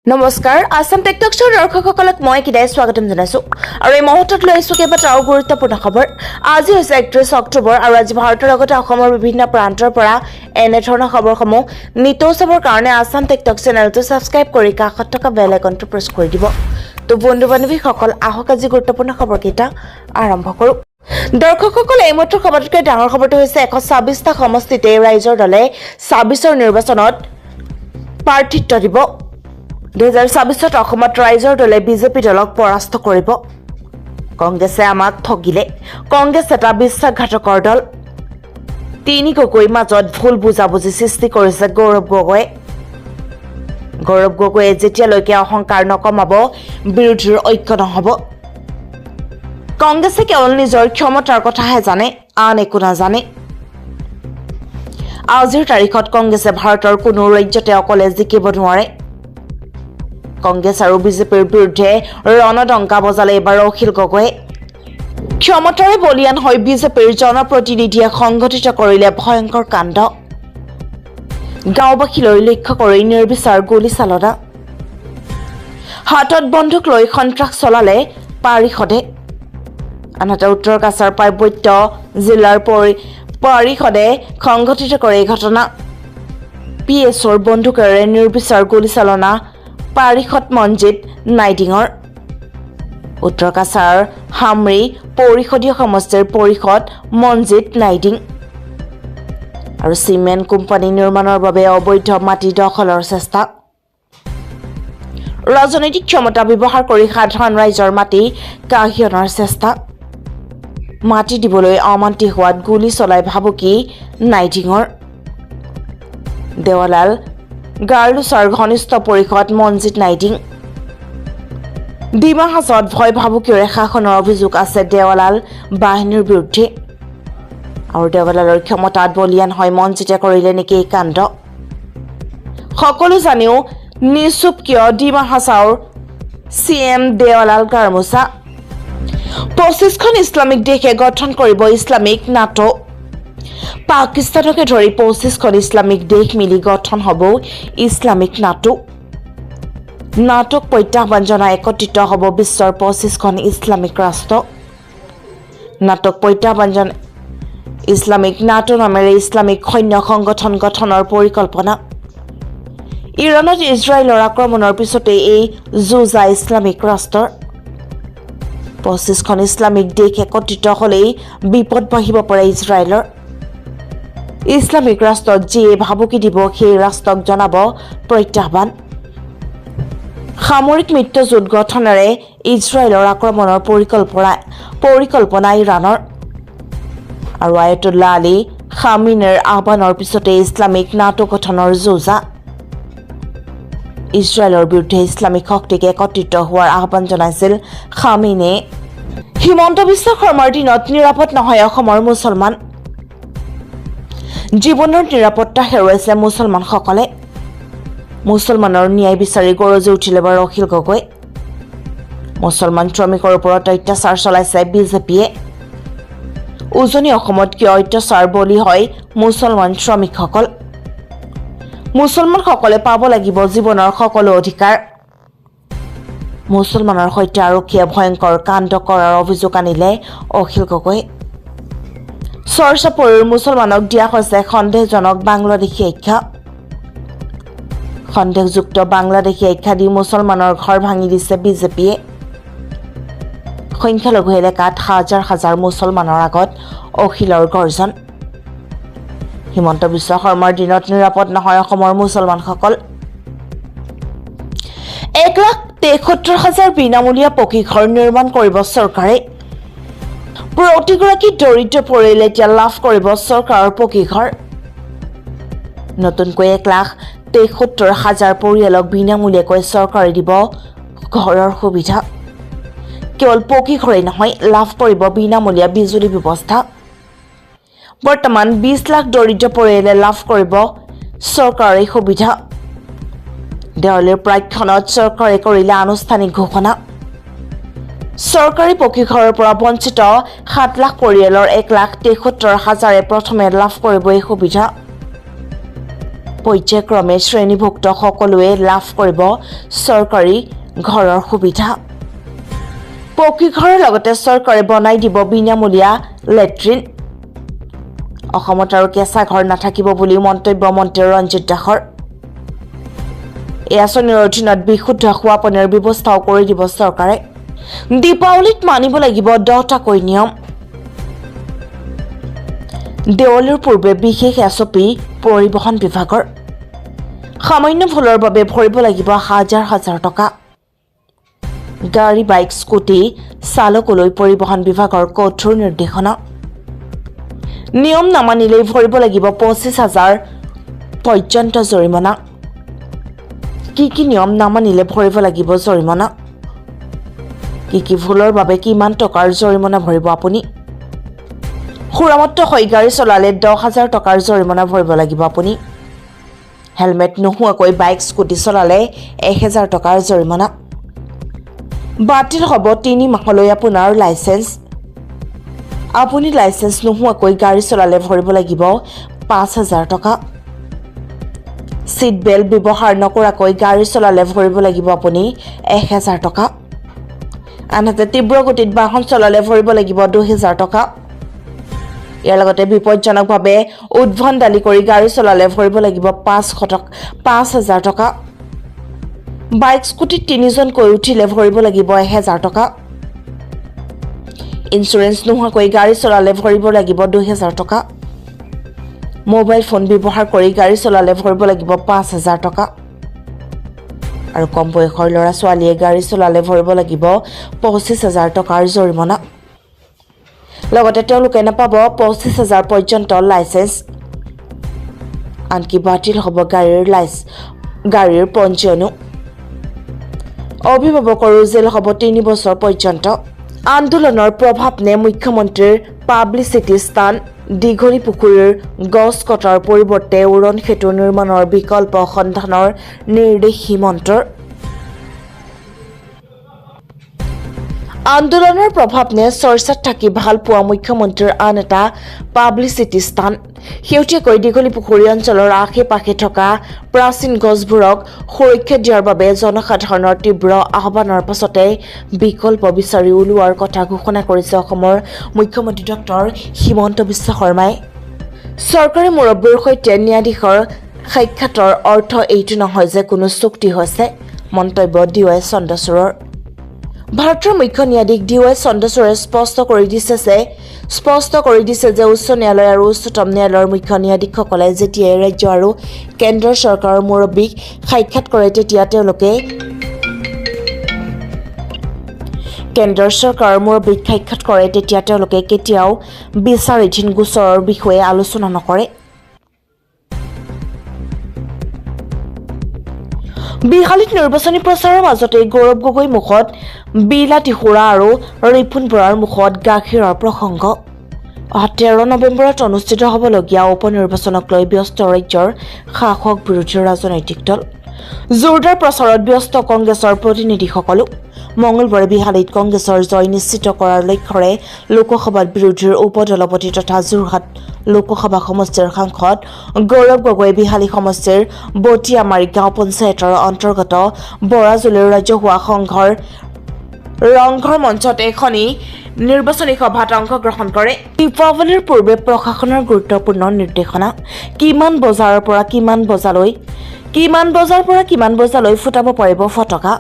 নমস্কাৰ, আছাম টেকটক শ্ব'ৰ দৰ্শকসকলক মই কিদাই স্বাগতম জনাইছো আৰু এই মুহূৰ্তত লৈ আহিছো কেইবাটাও গুৰুত্বপূৰ্ণ খবৰ। আজি হৈছে 31 অক্টোবৰ আৰু আজি ভাৰতৰ লগতে অসমৰ বিভিন্ন প্ৰান্তৰ পৰা এনেধৰণৰ খবৰসমূহ নিতৌ চাবৰ কাৰণে আছাম টেকটক চেনেলটো ছাবস্ক্ৰাইব কৰি কাষত থকা বেল আইকনটো প্ৰেছ কৰি দিব। তো বন্ধু বান্ধৱীসকল, আহক আজি গুৰুত্বপূৰ্ণ খবৰকেইটা আৰম্ভ কৰোঁ। দৰ্শকসকল, এই মুহূৰ্তৰ খবৰতকৈ ডাঙৰ খবৰটো হৈছে 126টা সমষ্টিতে ৰাইজৰ দলে 26ৰ নিৰ্বাচনত প্ৰাৰ্থিত্ব দিব। 2026ত অসমত ৰাইজৰ দলে বিজেপি দলক পৰাস্ত কৰিব। কংগ্ৰেছে আমাক ঠগিলে, কংগ্ৰেছ এটা বিশ্বাসঘাতকৰ দল। তিনি গগৈৰ মাজত ভুল বুজাবুজি সৃষ্টি কৰিছে গৌৰৱ গগৈয়ে। গৌৰৱ গগৈয়ে যেতিয়ালৈকে অহংকাৰ নকমাব, বিৰোধীৰ ঐক্য নহ'ব। কংগ্ৰেছে কেৱল নিজৰ ক্ষমতাৰ কথাহে জানে, আন একো নাজানে। আজিৰ তাৰিখত কংগ্ৰেছে ভাৰতৰ কোনো ৰাজ্যতে অকলে জিকিব নোৱাৰে। কংগ্ৰেছ আৰু বিজেপিৰ বিৰুদ্ধে ৰণডংকা বজালে এইবাৰ অখিল গগৈয়ে। ক্ষমতাৰে বলিয়ান হৈ বিজেপিৰ জনপ্ৰতিনিধিয়ে সংঘটিত কৰিলে ভয়ংকৰ কাণ্ড। গাঁওবাসীলৈ লক্ষ্য কৰি নিৰ্বিচাৰ গুলীচালনা। হাতত বন্দুক লৈ সন্ত্ৰাস চলালে পাৰিষদে। আনহাতে উত্তৰ কাছাৰ পাৰ্বত্য জিলাৰ পাৰিষদে সংঘটিত কৰে এই ঘটনা। পি এছৰ বন্দুকেৰে নিৰ্বিচাৰ গুলীচালনা পাৰিষদ মঞ্জিত নাইডিঙৰ। উত্তৰ কাছাৰ হামৰি পৰিষদীয় সমষ্টিৰ পৰিষদ মঞ্জিত নাইডিং। আৰু চিমেণ্ট কোম্পানী নিৰ্মাণৰ বাবে অবৈধ মাটি দখলৰ চেষ্টা। ৰাজনৈতিক ক্ষমতা ব্যৱহাৰ কৰি সাধাৰণ ৰাইজৰ মাটি কাঢ়ি অনাৰ চেষ্টা। মাটি দিবলৈ অমান্তি হোৱাত গুলী চলাই ভাবুকি নাইডিঙৰ। দেৱালাল গাৰ্লোচাৰ ঘনিষ্ঠ পৰিষদ মঞ্জিত নাইডিং। ডিমা হাছাওত ভয় ভাবুকিৰে শাসনৰ অভিযোগ আছে দেৱালাল বাহিনীৰ বিৰুদ্ধে। আৰু দেৱালালৰ ক্ষমতাত বলিয়ান হৈ মঞ্জিতে কৰিলে নেকি এই কাণ্ড? সকলো জানিও নিশ্চুপ কিয় ডিমা হাছাওৰ চি এম দেৱালাল গাৰ্মোচা? 25খন ইছলামিক দেশে গঠন কৰিব ইছলামিক নাটো। পাকিস্তানকে ধৰি 25খন ইছলামিক দেশ মিলি গঠন হ'ব ইছলামিক নাটো। নাটোক প্ৰত্যাহ্বান জনাই একত্ৰিত হ'ব বিশ্বৰ 25খন ইছলামিক ৰাষ্ট্ৰ। নাটোক প্ৰত্যাহ্বান জনাই ইছলামিক নাটো নামেৰে ইছলামিক সৈন্য সংগঠন গঠনৰ পৰিকল্পনা। ইৰাণত ইজৰাইলৰ আক্ৰমণৰ পিছতে এই যুঁজা ইছলামিক ৰাষ্ট্ৰৰ। 25খন ইছলামিক দেশ একত্ৰিত হ'লেই বিপদ বাঢ়িব পাৰে ইজৰাইলৰ। ইছলামিক ৰাষ্ট্ৰত যিয়ে ভাবুকি দিব, সেই ৰাষ্ট্ৰক জনাব প্ৰত্যাহ্বান। সামৰিক মিত্ৰজোঁট গঠনেৰে ইজৰাইলৰ আক্ৰমণৰ পৰিকল্পনা ইৰাণৰ। আৰু আয়তুল্লাহ আলী খামিনেৰ আহ্বানৰ পিছতে ইছলামিক নাটো গঠনৰ যুঁজা। ইজৰাইলৰ বিৰুদ্ধে ইছলামিক শক্তিক একত্ৰিত হোৱাৰ আহ্বান জনাইছিল খামিনে। হিমন্ত বিশ্ব শৰ্মাৰ দিনত নিৰাপদ নহয় অসমৰ মুছলমান। জীৱনৰ নিৰাপত্তা হেৰুৱাইছে মুছলমানসকলে। মুছলমানৰ ন্যায় বিচাৰি গৰজি উঠিলে এবাৰ অখিল গগৈ। মুছলমান শ্ৰমিকৰ ওপৰত অত্যাচাৰ চলাইছে বিজেপিয়ে। উজনি অসমত কিয় অত্যাচাৰ বলি হয় মুছলমান শ্ৰমিকসকল? মুছলমানসকলে পাব লাগিব জীৱনৰ সকলো অধিকাৰ। মুছলমানৰ সৈতে আৰক্ষীয়ে ভয়ংকৰ কাণ্ড কৰাৰ অভিযোগ আনিলে অখিল গগৈ। চৰ চাপৰিৰ মুছলমানক দিয়া হৈছে সন্দেহজনক বাংলাদেশী আখ্যা। সন্দেহযুক্ত বাংলাদেশী আখ্যা দি মুছলমানৰ ঘৰ ভাঙি দিছে বিজেপিয়ে। সংখ্যালঘু এলেকাত হাজাৰ হাজাৰ মুছলমানৰ আগত অখিলৰ গৰ্জন। হিমন্ত বিশ্ব শৰ্মাৰ দিনত নিৰাপদ নহয় অসমৰ মুছলমানসকল। 1,73,000 বিনামূলীয়া পকী ঘৰ নিৰ্মাণ কৰিব চৰকাৰে। প্ৰতিগৰাকী দৰিদ্ৰ পৰিয়ালে এতিয়া লাভ কৰিব চৰকাৰৰ পকী ঘৰ। নতুনকৈ 1,73,000 পৰিয়ালক বিনামূলীয়াকৈ চৰকাৰে দিব ঘৰৰ সুবিধা। কেৱল পকী ঘৰেই নহয়, লাভ কৰিব বিনামূলীয়া বিজুলী ব্যৱস্থা। বৰ্তমান 20 লাখ দৰিদ্ৰ পৰিয়ালে লাভ কৰিব চৰকাৰৰ এই সুবিধা। দেৱালীৰ প্ৰাকক্ষণত চৰকাৰে কৰিলে আনুষ্ঠানিক ঘোষণা। চৰকাৰী পকী ঘৰৰ পৰা বঞ্চিত 7 লাখ পৰিয়ালৰ 1,73,000ে প্ৰথমে লাভ কৰিব এই সুবিধা। পৰ্যায়ক্ৰমে শ্ৰেণীভুক্ত সকলোৱে লাভ কৰিব চৰকাৰী ঘৰৰ সুবিধা। পকী ঘৰৰ লগতে চৰকাৰে বনাই দিব বিনামূলীয়া লেট্ৰিন। অসমত আৰু কেঁচা ঘৰ নাথাকিব বুলিও মন্তব্য মন্ত্ৰী ৰঞ্জিত দাসৰ। এই আঁচনিৰ অধীনত বিশুদ্ধ খোৱা পানীৰ ব্যৱস্থাও কৰি দিব চৰকাৰে। দীপাৱলীত মানিব লাগিব 10টাকৈ নিয়ম। দেৱালীৰ পূৰ্বে বিশেষ এছঅ'পি পৰিবহণ বিভাগৰ। সামান্য ভুলৰ বাবে ভৰিব লাগিব হাজাৰ হাজাৰ টকা। গাড়ী, বাইক, স্কুটি চালকলৈ পৰিবহণ বিভাগৰ কঠোৰ নিৰ্দেশনা। নিয়ম নামানিলেই ভৰিব লাগিব 25,000 পৰ্যন্ত জৰিমনা। কি কি নিয়ম নামানিলে ভৰিব লাগিব জৰিমনা? কি কি ভুলৰ বাবে কিমান টকাৰ জৰিমনা ভৰিব আপুনি? সুৰামত্ত হৈ গাড়ী চলালে 10,000 টকাৰ জৰিমনা ভৰিব লাগিব আপুনি। হেলমেট নোহোৱাকৈ বাইক, স্কুটি চলালে 1,000 টকাৰ জৰিমনা। বাতিল হ'ব 3 মাহলৈ আপোনাৰ লাইচেন্স। আপুনি লাইচেন্স নোহোৱাকৈ গাড়ী চলালে ভৰিব লাগিব 5,000 টকা। চিট বেল্ট ব্যৱহাৰ নকৰাকৈ গাড়ী চলালে ভৰিব লাগিব আপুনি 1,000 টকা। আনহাতে তীব্ৰ গতিত বাহন চলালে ভৰিব লাগিব 2,000 টকা। ইয়াৰ লগতে বিপজ্জনকভাৱে উদ্ভণ্ডালি কৰি গাড়ী চলালে ভৰিব লাগিব 5,000 টকা। বাইক, স্কুটিত তিনিজনকৈ উঠিলে ভৰিব লাগিব 1,000 টকা। ইঞ্চুৰেঞ্চ নোহোৱাকৈ গাড়ী চলালে ভৰিব লাগিব 2,000 টকা। মোবাইল ফোন ব্যৱহাৰ কৰি গাড়ী চলালে ভৰিব লাগিব 5,000 টকা। আৰু কম বয়সৰ ল'ৰা ছোৱালীয়ে গাড়ী চলালে ভৰিব লাগিব 25,000 টকাৰ জৰিমনা। লগতে তেওঁলোকে নাপাব 25,000 পৰ্যন্ত লাইচেন্স। আনকি বাতিল হ'ব গাড়ীৰ পঞ্জীয়নো। অভিভাৱকৰো জেল হ'ব 3 বছৰ পৰ্যন্ত। আন্দোলনৰ প্ৰভাৱ নে মুখ্যমন্ত্ৰীৰ পাব্লিচিটি স্থান? দীঘলী পুখুৰীৰ গছ কটাৰ পৰিৱৰ্তে উৰণ সেতু নিৰ্মাণৰ বিকল্প সন্ধানৰ নিৰ্দেশ হিমন্তৰ। আন্দোলনৰ প্ৰভাৱ নে চৰ্চাত থাকি ভাল পোৱা মুখ্যমন্ত্ৰীৰ আন এটা পাব্লিচিটি স্থান? শেহতীয়াকৈ দীঘলী পুখুৰী অঞ্চলৰ আশে পাশে থকা প্ৰাচীন গছবোৰক সুৰক্ষা দিয়াৰ বাবে জনসাধাৰণৰ তীব্ৰ আহ্বানৰ পাছতে বিকল্প বিচাৰি ওলোৱাৰ কথা ঘোষণা কৰিছে অসমৰ মুখ্যমন্ত্ৰী ডক্টৰ হিমন্ত বিশ্ব শৰ্মাই। চৰকাৰী মুৰব্বীৰ সৈতে ন্যায়াধীশৰ সাক্ষাতৰ অৰ্থ এইটো নহয় যে কোনো চুক্তি হৈছে, মন্তব্য ডি ৱাই চন্দ্ৰচূড়ৰ। ভাৰতৰ মুখ্য ন্যায়াধীশ ডি ৱাই চন্দ্ৰচূড়ে স্পষ্ট কৰি দিছে যে উচ্চ ন্যায়ালয় আৰু উচ্চতম ন্যায়ালয়ৰ মুখ্য ন্যায়াধীশসকলে যেতিয়াই ৰাজ্য আৰু কেন্দ্ৰ চৰকাৰৰ মুৰব্বীক সাক্ষাৎ কৰে তেতিয়া তেওঁলোকে কেন্দ্ৰৰ চৰকাৰৰ মুৰব্বীক সাক্ষাৎ কৰে তেতিয়া তেওঁলোকে কেতিয়াও বিচাৰাধীন গোচৰৰ বিষয়ে আলোচনা নকৰে। বিহালীত নিৰ্বাচনী প্ৰচাৰৰ মাজতে গৌৰৱ গগৈৰ মুখত বিলাতী সুৰা আৰু ৰিপুণ বৰাৰ মুখত গাখীৰৰ প্ৰসংগ। অহা 13 নৱেম্বৰত অনুষ্ঠিত হ'বলগীয়া উপ নিৰ্বাচনক লৈ ব্যস্ত ৰাজ্যৰ শাসক বিৰোধী ৰাজনৈতিক দল। জোৰদাৰ প্ৰচাৰত ব্যস্ত কংগ্ৰেছৰ প্ৰতিনিধিসকলো। মঙলবাৰে বিহালীত কংগ্ৰেছৰ জয় নিশ্চিত কৰাৰ লক্ষ্যৰে লোকসভাত বিৰোধীৰ উপ দলপতি তথা যোৰহাট লোকসভা সমষ্টিৰ সাংসদ গৌৰৱ গগৈয়ে বিহালী সমষ্টিৰ বটিয়ামাৰী গাঁও পঞ্চায়তৰ অন্তৰ্গত বৰাজুলিৰ ৰাজহুৱা সংঘৰ ৰংঘৰ মঞ্চত এখনি নিৰ্বাচনী সভাত অংশগ্ৰহণ কৰে। দীপাৱলীৰ পূৰ্বে প্ৰশাসনৰ গুৰুত্বপূৰ্ণ নিৰ্দেশনা। কিমান বজাৰৰ পৰা কিমান বজালৈ, কিমান বজাৰ পৰা কিমান বজালৈ ফুটাব পাৰিব ফটকা?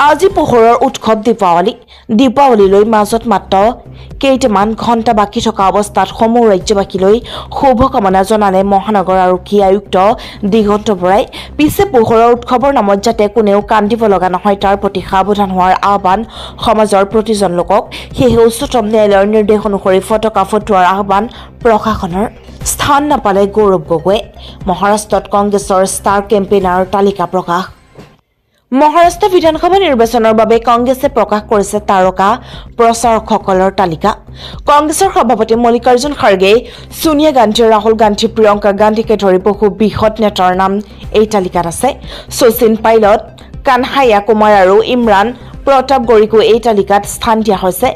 আজি পোহৰৰ উৎসৱ দীপাৱলী। দীপাৱলীলৈ মাজত মাত্ৰ কেইটামান ঘণ্টা বাকী থকা অৱস্থাত সমূহ ৰাজ্যবাসীলৈ শুভকামনা জনালে মহানগৰ আৰক্ষী আয়ুক্ত দিগন্ত বৰাই। পিছে পোহৰৰ উৎসৱৰ নামত যাতে কোনেও কান্দিব লগা নহয় তাৰ প্ৰতি সাৱধান হোৱাৰ আহ্বান সমাজৰ প্ৰতিজন লোকক। সেয়েহে উচ্চতম ন্যায়ালয়ৰ নিৰ্দেশ অনুসৰি ফটকা ফুটোৱাৰ আহ্বান প্ৰশাসনৰ। স্থান নাপালে গৌৰৱ গগৈয়ে। মহাৰাষ্ট্ৰত কংগ্ৰেছৰ ষ্টাৰ কেম্পেইনাৰৰ তালিকা প্ৰকাশ। মহাৰাষ্ট্ৰ বিধানসভা নিৰ্বাচনৰ বাবে কংগ্ৰেছে প্ৰকাশ কৰিছে তাৰকা প্ৰচাৰকসকলৰ তালিকা। কংগ্ৰেছৰ সভাপতি মল্লিকাৰ্জুন খাৰ্গে, ছোনিয়া গান্ধী, ৰাহুল গান্ধী, প্ৰিয়ংকা গান্ধীকে ধৰি বহু বৃহৎ নেতাৰ নাম এই তালিকাত আছে। শচীন পাইলট, কানহাইয়া কুমাৰ আৰু ইমৰান প্ৰতাপ গৌৰীকো এই তালিকাত স্থান দিয়া হৈছে।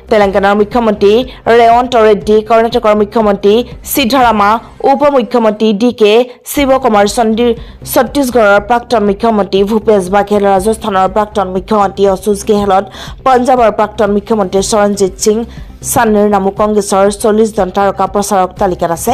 তেলেংগানাৰ মুখ্যমন্ত্ৰী ৰেৱন্ত ৰেড্ডী, কৰ্ণাটকৰ মুখ্যমন্ত্ৰী সিদ্ধাৰামা, উপ মুখ্যমন্ত্ৰী ডি.কে. শিৱকুমাৰ, ছত্তীশগড়ৰ প্ৰাক্তন মুখ্যমন্ত্ৰী ভূপেশ বাঘেল, ৰাজস্থানৰ প্ৰাক্তন মুখ্যমন্ত্ৰী অশোক গেহলট, পঞ্জাৱৰ প্ৰাক্তন মুখ্যমন্ত্ৰী চৰণজিৎ সিং চান্নীৰ নামো কংগ্ৰেছৰ 40 জন তাৰকা প্ৰচাৰক তালিকাত আছে।